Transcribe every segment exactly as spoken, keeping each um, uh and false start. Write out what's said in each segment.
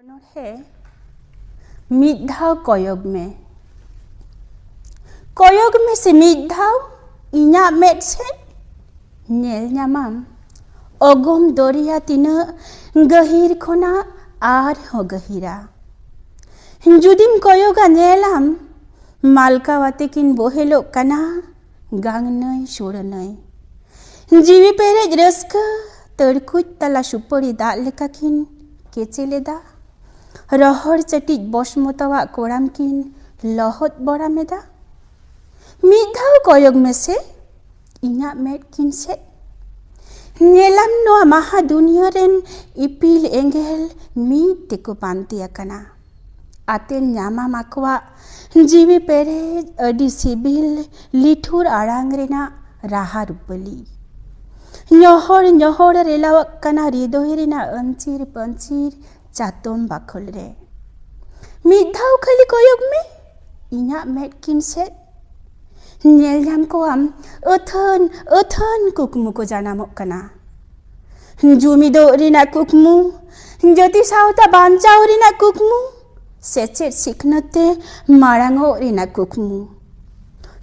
ᱚᱱᱚᱬᱦᱮ᱾ ᱢᱤᱫ ᱫᱷᱟᱣ ᱠᱚᱭᱚᱜ ᱢᱮ᱾ ᱠᱚᱭᱚᱜ ᱢᱮᱥᱮ ᱢᱤᱫ ᱫᱷᱟᱣ ᱤᱧᱟᱜ ᱢᱮᱫ ᱥᱮᱫ᱾ ᱧᱮᱞ ᱧᱟᱢᱟᱢ ᱚᱜᱚᱢ ᱫᱚᱨᱭᱟ ᱛᱤᱱᱟᱹᱜ ᱜᱟᱹᱦᱤᱨ ᱠᱷᱚᱱᱟᱜ ᱟᱨᱦᱚᱸ ᱜᱟᱹᱦᱤᱨᱟ᱾ ᱡᱩᱫᱤᱢ ᱠᱚᱭᱚᱜᱟ ᱧᱮᱞᱟᱢ ᱢᱟᱞᱠᱟᱣ ᱟᱛᱮ ᱠᱤᱱ ᱵᱚᱦᱮᱞᱚᱜ ᱠᱟᱱᱟ ᱜᱟᱝ ᱱᱟᱹᱭ ᱥᱩᱲᱟᱹ ᱱᱟᱹᱭ᱾ ᱡᱤᱣᱤ ᱯᱮᱨᱮᱡ ᱨᱟᱹᱥᱠᱟᱹ ᱛᱟᱹᱲᱠᱩᱡ ᱛᱟᱞᱟ ᱥᱩᱯᱟᱹᱲᱤ ᱫᱟᱜ ᱞᱮᱠᱟ ᱠᱤᱱ ᱠᱮᱪᱮ ᱞᱮᱫᱟ᱾ ᱨᱚᱦᱚᱲ ᱪᱟᱹᱴᱤᱡ ᱵᱚᱥᱢᱚᱛᱟᱣᱟᱜ ᱠᱚᱲᱟᱢ ᱠᱤᱱ ᱞᱚᱦᱚᱫ ᱵᱚᱨᱟᱢ ᱮᱫᱟ᱾ ᱢᱤᱫ ᱫᱷᱟᱣ ᱠᱚᱭᱚᱜ ᱢᱮᱥᱮ ᱤᱧᱟᱜ ᱢᱮᱫ ᱠᱤᱱ ᱥᱮᱫ᱾ ᱧᱮᱞᱟᱢ ᱱᱚᱣᱟ ᱢᱟᱦᱟ ᱫᱩᱱᱤᱭᱟᱹ ᱨᱮᱱ ᱤᱯᱤᱞ ᱮᱸᱜᱮᱞ ᱢᱤᱫ ᱛᱮᱠᱚ ᱯᱟᱱᱛᱮ ᱟᱠᱟᱱᱟ᱾ ᱟᱛᱮᱢ ᱧᱟᱢᱟᱢ ᱟᱠᱚᱣᱟᱜ ᱡᱤᱣᱤ ᱯᱮᱨᱮᱡ ᱟᱹᱰᱤ ᱥᱤᱵᱤᱞ ᱞᱤᱴᱷᱩᱨ ᱟᱲᱟᱝ ᱨᱮᱱᱟᱜ ᱨᱟᱦᱟ ᱨᱩᱯᱟᱹᱞᱤ᱾ ᱧᱚᱦᱚᱲ ᱧᱚᱦᱚᱲ ᱨᱮᱞᱟᱣᱟᱜ ᱠᱟᱱᱟ ᱦᱨᱤᱫᱚᱭ ᱨᱮᱱᱟᱜ ᱟᱹᱧᱪᱤᱨ ᱯᱟᱹᱧᱪᱤᱨ ᱪᱟᱛᱚᱢ ᱵᱟᱠᱷᱳᱞ ᱨᱮ᱾ ᱢᱤᱫ ᱫᱷᱟᱣ ᱠᱷᱟᱹᱞᱤ ᱠᱚᱭᱚᱜ ᱢᱮ ᱤᱧᱟᱜ ᱢᱮᱫ ᱠᱤᱱ ᱥᱮᱫ᱾ ᱧᱮᱞ ᱧᱟᱢ ᱠᱚᱣᱟᱢ ᱟᱹᱛᱷᱟᱹᱱ ᱟᱹᱛᱷᱟᱹᱱ ᱠᱩᱠᱢᱩ ᱠᱚ ᱡᱟᱱᱟᱢᱚᱜ ᱠᱟᱱᱟ᱾ ᱡᱩᱢᱤᱫᱚᱜ ᱨᱮᱱᱟᱜ ᱠᱩᱠᱢᱩ, ᱡᱟᱹᱛᱤ ᱥᱟᱶᱛᱟ ᱵᱟᱧᱪᱟᱣ ᱨᱮᱱᱟᱜ ᱠᱩᱠᱢᱩ, ᱥᱮᱪᱮᱫ ᱥᱤᱠᱷᱱᱟᱹᱛ ᱛᱮ ᱢᱟᱲᱟᱝᱚᱜ ᱨᱮᱱᱟᱜ ᱠᱩᱠᱢᱩ,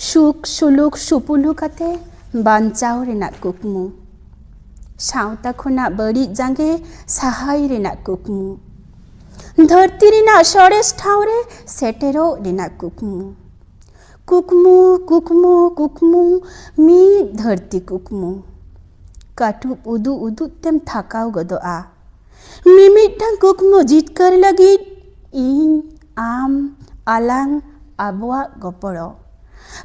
ᱥᱩᱠ ᱥᱩᱞᱩᱠ ᱥᱩᱯᱩᱞᱩ ᱠᱟᱛᱮ ᱵᱟᱧᱪᱟᱣ ᱨᱮᱱᱟᱜ ᱠᱩᱠᱢᱩ, ᱥᱟᱶᱛᱟ ᱠᱷᱚᱱᱟᱜ ᱵᱟᱹᱲᱤᱡ ᱡᱟᱸᱜᱮ ᱥᱟᱦᱟᱭ ᱨᱮᱱᱟᱜ ᱠᱩᱠᱢᱩ, ᱫᱷᱟᱹᱨᱛᱤ ᱨᱮᱱᱟᱜ ᱥᱚᱨᱮᱥ ᱴᱷᱟᱶ ᱨᱮ ᱥᱮᱴᱮᱨᱚᱜ ᱨᱮᱱᱟᱜ ᱠᱩᱠᱢᱩ᱾ ᱠᱩᱠᱢᱩ, ᱠᱩᱠᱢᱩ, ᱠᱩᱠᱢᱩ, ᱢᱤᱫ ᱫᱷᱟᱹᱨᱛᱤ ᱠᱩᱠᱢᱩ᱾ ᱠᱟᱹᱴᱩᱵ ᱩᱫᱩᱜ ᱩᱫᱩᱜ ᱛᱮᱢ ᱛᱷᱟᱠᱟᱣ ᱜᱚᱫᱚᱜᱼᱟ᱾ ᱢᱤᱢᱤᱫᱴᱟᱝ ᱠᱩᱠᱢᱩ ᱡᱤᱛᱠᱟᱹᱨ ᱞᱟᱹᱜᱤᱫ ᱤᱧ, ᱟᱢ, ᱟᱞᱟᱝ, ᱟᱵᱚᱣᱟᱜ ᱜᱚᱯᱚᱲᱚ᱾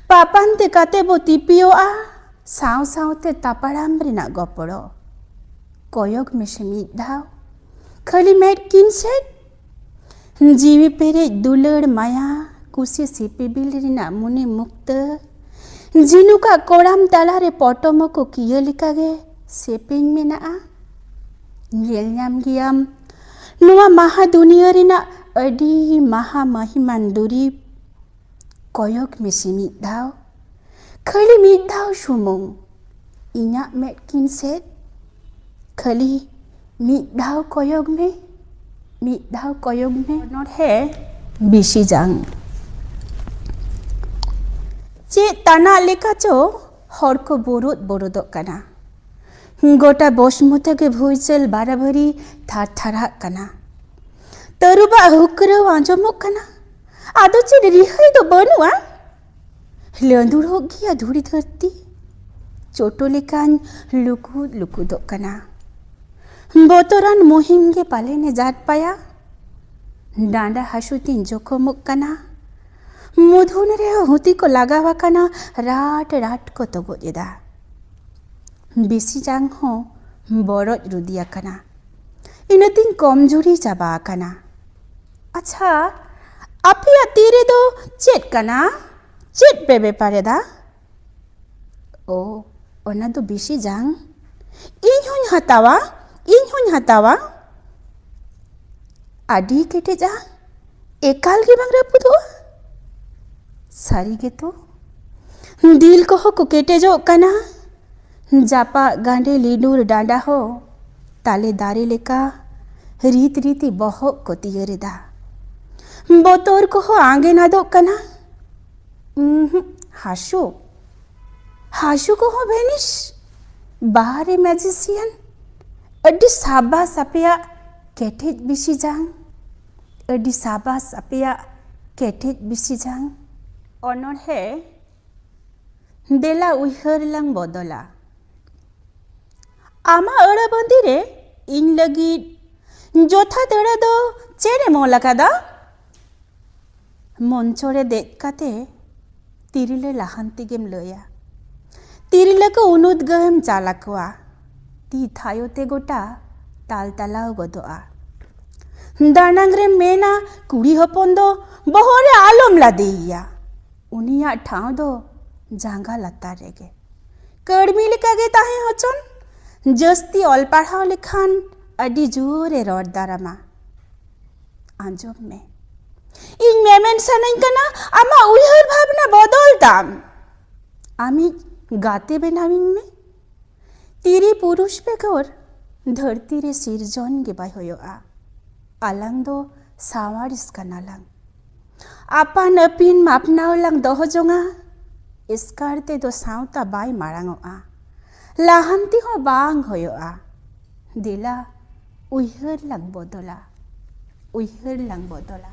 ᱯᱟᱯᱟᱱ ᱛᱮ ᱠᱟᱛᱮ ᱵᱚ ᱛᱤᱯᱤᱭᱚᱜᱼᱟ, ᱥᱟᱶ ᱥᱟᱶᱛᱮ ᱛᱟᱯᱟᱲᱟᱢ ᱨᱮᱱᱟᱜ ᱜᱚᱯᱚᱲᱚ᱾ ᱠᱚᱭᱚᱜ ᱢᱮᱥᱮ ᱢᱤᱫ ᱫᱷᱟᱣ, ᱠᱷᱟᱹᱞᱤ ᱢᱮᱫ ᱠᱤᱱ ᱥᱮᱫ᱾ ᱡᱤᱣᱤ ᱯᱮᱨᱮᱡ ᱫᱩᱞᱟᱹᱲ ᱢᱟᱭᱟ, ᱠᱩᱥᱤ ᱥᱤᱯᱤᱵᱤᱞ ᱨᱮᱱᱟᱜ ᱢᱩᱱᱤ ᱢᱩᱠᱛᱟᱹ᱾ ᱡᱷᱤᱱᱩᱠᱟᱜ ᱠᱚᱲᱟᱢ ᱛᱟᱞᱟᱨᱮ ᱯᱚᱴᱚᱢ ᱠᱚ ᱠᱤᱭᱟᱹ ᱞᱮᱠᱟᱜᱮ ᱥᱮᱯᱮᱧ ᱢᱮᱱᱟᱜᱼᱟ᱾ ᱧᱮᱞ ᱧᱟᱢ ᱜᱮᱭᱟᱢ ᱱᱚᱣᱟ ᱢᱟᱦᱟ ᱫᱩᱱᱤᱭᱟᱹ ᱨᱮᱱᱟᱜ ᱟᱹᱰᱤ ᱢᱟᱦᱟ ᱢᱟᱹᱦᱤᱢᱟᱱ ᱫᱩᱨᱤᱵᱽ᱾ ᱠᱚᱭᱚᱜ ᱢᱮᱥᱮ ᱢᱤᱫ ᱫᱷᱟᱣ, ᱠᱷᱟᱹᱞᱤ ᱢᱤᱫ ᱫᱷᱟᱣ ᱥᱩᱢᱩᱝ ᱤᱧᱟᱜ ᱢᱮᱫ ᱠᱤᱱ ᱥᱮᱫ᱾ ᱠᱷᱟᱹᱞᱤ ᱢᱤᱫ ᱫᱷᱟᱣ ᱠᱚᱭᱚᱜ ᱢᱮ᱾ ᱢᱤᱫ ᱫᱷᱟᱣ ᱠᱚᱭᱚᱜ ᱢᱮ᱾ ᱚᱱᱚᱬᱦᱮ ᱵᱤᱥᱤ ᱡᱟᱝ᱾ ᱪᱮᱫ ᱛᱟᱱᱟᱜ ᱞᱮᱠᱟ ᱪᱚ ᱦᱚᱲ ᱠᱚ ᱵᱚᱨᱚᱫ ᱵᱚᱨᱚᱫᱚᱜ ᱠᱟᱱᱟ᱾ ᱜᱚᱴᱟ ᱵᱚᱥᱢᱚᱛᱟ ᱜᱮ ᱵᱷᱩᱭᱪᱟᱹᱞ ᱵᱟᱨᱟᱵᱟᱨᱤ ᱛᱷᱟᱨ ᱛᱷᱟᱨᱟᱜ ᱠᱟᱱᱟ᱾ ᱛᱟᱹᱨᱩᱵᱟᱜ ᱦᱩᱠᱨᱟᱹᱣ ᱟᱸᱡᱚᱢᱚᱜ ᱠᱟᱱᱟ᱾ ᱟᱫᱚ ᱪᱮᱫ ᱨᱤᱦᱟᱹᱭ ᱫᱚ ᱵᱟᱹᱱᱩᱜᱼᱟ? ᱞᱟᱹᱸᱫᱩᱲᱚᱜ ᱜᱮᱭᱟ ᱫᱷᱩᱲᱤ ᱫᱷᱟᱹᱨᱛᱤ᱾ ᱪᱳᱴᱳ ᱞᱮᱠᱟᱧ ᱞᱩᱠᱩᱫ ᱞᱩᱠᱩᱫᱚᱜ ᱠᱟᱱᱟ᱾ ᱵᱚᱛᱚᱨᱟᱱ ᱢᱩᱦᱤᱢ ᱜᱮ ᱯᱟᱞᱮᱱ ᱮ ᱡᱟᱨᱯᱟᱭᱟ᱾ ᱰᱟᱸᱰᱟ ᱦᱟᱹᱥᱩ ᱛᱤᱧ ᱡᱚᱠᱷᱚᱢᱚᱜ ᱠᱟᱱᱟ᱾ ᱢᱩᱫᱷᱩᱱ ᱨᱮᱦᱚᱸ ᱦᱩᱛᱤ ᱠᱚ ᱞᱟᱜᱟᱣ ᱟᱠᱟᱱᱟ, ᱨᱟᱴ ᱨᱟᱴ ᱠᱚ ᱛᱚᱜᱚᱡ ᱮᱫᱟ᱾ ᱵᱤᱥᱤ ᱡᱟᱝ ᱦᱚᱸ ᱵᱚᱨᱚᱡ ᱨᱩᱫᱤ ᱟᱠᱟᱱᱟ᱾ ᱤᱱᱟᱹᱛᱤᱧ ᱠᱚᱢᱡᱩᱨᱤ ᱪᱟᱵᱟ ᱟᱠᱟᱱᱟ᱾ ᱟᱪᱪᱷᱟ, ᱟᱯᱮᱭᱟᱜ ᱛᱤ ᱨᱮᱫᱚ ᱪᱮᱫ ᱠᱟᱱᱟ? ᱪᱮᱫ ᱯᱮ ᱵᱮᱯᱟᱨ ᱮᱫᱟ? ᱳ, ᱚᱱᱟ ᱫᱚ ᱵᱤᱥᱤ ᱡᱟᱝ᱾ ᱤᱧ ᱦᱚᱧ ᱦᱟᱛᱟᱣᱟ, ᱤᱧ ᱦᱚᱧ ᱦᱟᱛᱟᱣᱟ᱾ ᱟᱹᱰᱤ ᱠᱮᱴᱮᱡᱼᱟ, ᱮᱠᱟᱞ ᱜᱮ ᱵᱟᱝ ᱨᱟᱹᱯᱩᱫᱚᱜᱼᱟ᱾ ᱥᱟᱹᱨᱤ ᱜᱮᱛᱚ, ᱫᱤᱞ ᱠᱚᱦᱚᱸ ᱠᱚ ᱠᱮᱴᱮᱡᱚᱜ ᱠᱟᱱᱟ᱾ ᱡᱟᱯᱟᱜ ᱜᱟᱸᱰᱮ ᱞᱤᱰᱩᱨ ᱰᱟᱸᱰᱟ ᱦᱚᱸ ᱛᱟᱞᱮ ᱫᱟᱨᱮ ᱞᱮᱠᱟ ᱨᱤᱛ ᱨᱤᱛᱤ ᱵᱚᱦᱚᱜ ᱠᱚ ᱛᱤᱭᱟᱹᱨ ᱮᱫᱟ᱾ ᱵᱚᱛᱚᱨ ᱠᱚᱦᱚᱸ ᱟᱸᱜᱮᱱ ᱟᱫᱚᱜ ᱠᱟᱱᱟ᱾ ᱩᱸᱦᱩᱸ, ᱦᱟᱹᱥᱩ, ᱦᱟᱹᱥᱩ ᱠᱚᱦᱚᱸ ᱵᱷᱮᱱᱤᱥ᱾ ᱵᱟᱦᱨᱮ ᱢᱮᱡᱤᱥᱤᱭᱟᱱ, ᱟᱹᱰᱤ ᱥᱟᱵᱟᱥ ᱟᱯᱮᱭᱟᱜ ᱠᱮᱴᱮᱡ ᱵᱤᱥᱤ ᱡᱟᱝ, ᱟᱹᱰᱤ ᱥᱟᱵᱟᱥ ᱟᱯᱮᱭᱟᱜ ᱠᱮᱴᱮᱡ ᱵᱤᱥᱤ ᱡᱟᱝ᱾ ᱚᱱᱚᱬᱦᱮ ᱫᱮᱞᱟ ᱩᱭᱦᱟᱹᱨ ᱞᱟᱝ ᱵᱚᱫᱚᱞᱟ᱾ ᱟᱢᱟᱜ ᱟᱹᱲᱟᱹ ᱵᱟᱸᱫᱤ ᱨᱮ ᱤᱧ ᱞᱟᱹᱜᱤᱫ ᱡᱚᱛᱷᱟᱛ ᱟᱹᱲᱟᱹ ᱫᱚ ᱪᱮᱫ ᱮᱢ ᱚᱞ ᱟᱠᱟᱫᱟ? ᱢᱚᱧᱪᱚ ᱨᱮ ᱫᱮᱡ ᱠᱟᱛᱮ ᱛᱤᱨᱞᱟᱹ ᱞᱟᱦᱟᱱᱛᱤ ᱜᱮᱢ ᱞᱟᱹᱭᱟ᱾ ᱛᱤᱨᱞᱟᱹ ᱠᱚ ᱩᱱᱩᱫ ᱜᱟᱹᱦᱮᱢ ᱪᱟᱞ ᱟᱠᱚᱣᱟ᱾ ᱛᱤ ᱛᱷᱟᱭᱚ ᱛᱮ ᱜᱚᱴᱟ ᱛᱟᱞ ᱛᱟᱞᱟᱣ ᱜᱚᱫᱚᱜᱼᱟ᱾ ᱫᱟᱱᱟᱝ ᱨᱮᱢ ᱢᱮᱱᱟ, ᱠᱩᱲᱤ ᱦᱚᱯᱚᱱ ᱫᱚ ᱵᱚᱦᱚᱜ ᱨᱮ ᱟᱞᱚᱢ ᱞᱟᱫᱮᱭᱮᱭᱟ᱾ ᱩᱱᱤᱭᱟᱜ ᱴᱷᱟᱶ ᱫᱚ ᱡᱟᱸᱜᱟ ᱞᱟᱛᱟᱨ ᱨᱮᱜᱮ᱾ ᱠᱟᱹᱲᱢᱤ ᱞᱮᱠᱟᱜᱮ ᱛᱟᱦᱮᱸ ᱦᱚᱪᱚᱱ᱾ ᱡᱟᱹᱥᱛᱤ ᱚᱞ ᱯᱟᱲᱦᱟᱣ ᱞᱮᱠᱷᱟᱱ ᱟᱹᱰᱤ ᱡᱳᱨᱮ ᱨᱚᱲ ᱫᱟᱨᱟᱢᱟ᱾ ᱟᱸᱡᱚᱢ ᱢᱮ, ᱤᱧ ᱢᱮᱢᱮᱱ ᱥᱟᱱᱟᱧ ᱠᱟᱱᱟ, ᱟᱢᱟᱜ ᱩᱭᱦᱟᱹᱨ ᱵᱷᱟᱵᱽᱱᱟ ᱵᱚᱫᱚᱞ ᱛᱟᱢ᱾ ᱟᱢᱤᱡ ᱜᱟᱛᱮ ᱵᱮᱱᱟᱣᱤᱧ ᱢᱮ᱾ ᱛᱤᱨᱤ ᱯᱩᱨᱩᱥ ᱵᱮᱜᱚᱨ ᱫᱷᱟᱹᱨᱛᱤ ᱨᱮ ᱥᱤᱨᱡᱚᱱ ᱜᱮ ᱵᱟᱭ ᱦᱩᱭᱩᱜᱼᱟ᱾ ᱟᱞᱟᱝ ᱫᱚ ᱥᱟᱶᱟᱨᱤᱥ ᱠᱟᱱᱟᱞᱟᱝ᱾ ᱟᱯᱟᱱ ᱟᱹᱯᱤᱱ ᱢᱟᱯᱱᱟᱣ ᱞᱟᱝ ᱫᱚᱦᱚ ᱡᱚᱝᱟ᱾ ᱮᱥᱠᱟᱨ ᱛᱮᱫᱚ ᱥᱟᱶᱛᱟ ᱵᱟᱭ ᱢᱟᱲᱟᱝᱚᱜᱼᱟ, ᱞᱟᱦᱟᱱᱛᱤ ᱦᱚᱸ ᱵᱟᱝ ᱦᱩᱭᱩᱜᱼᱟ᱾ ᱫᱮᱞᱟ, ᱩᱭᱦᱟᱹᱨ ᱞᱟᱝ ᱵᱚᱫᱚᱞᱟ, ᱩᱭᱦᱟᱹᱨ ᱞᱟᱝ ᱵᱚᱫᱚᱞᱟ᱾